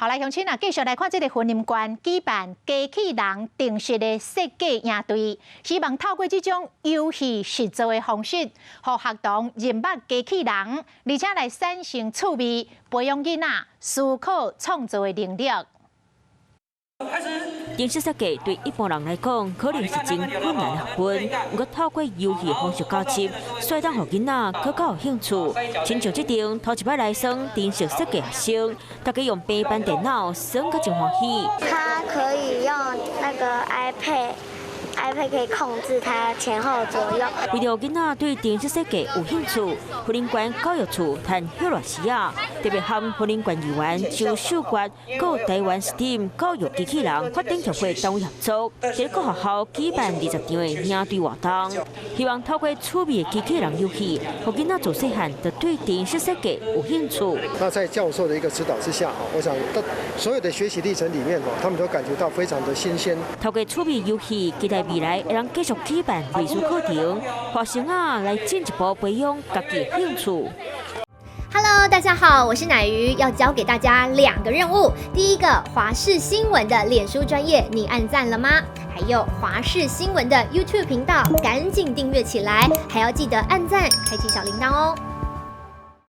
好來，鄉親啊，繼續來看這個雲林縣舉辦機器人程式的設計營隊，希望透過這種遊戲實作的方式，予學童認捌機器人，而且來產生趣味，培養囡仔思考創造的能力。程式設計對一般人來講，可能是真困難的學問。不過透過遊戲方式教習，會當予囡仔閣較有興趣。親像這陣頭一擺來耍程式設計學生，大家用平板電腦耍閣真歡喜。他可以用那個 iPad。iPad 可以控制它前後左右。為著囡仔對程式設計有興趣，雲林縣教育處趁歇熱時仔，特別和雲林縣議員周秀決、佮台灣 STEAM 教育機器人發展協會單位合作，佇各學校舉辦20場的營隊活動，希望透過趣味的機器人遊戲，予囡仔自細漢就對程式設計有興趣。那在教授的一個指導之下，我想所有的學習歷程裡面，他們都感覺到非常的新鮮。透過趣味遊戲，期待未來會當繼續舉辦類似課程，學生仔來進一步培養家己興趣。 Hello，大家好，我是乃瑜，要交給大家兩個任務。第一個，華視新聞的臉書專頁，你按讚了嗎？還有華視新聞的 YouTube 頻道，趕緊訂閱起來，還要記得按讚，開啟小鈴鐺哦。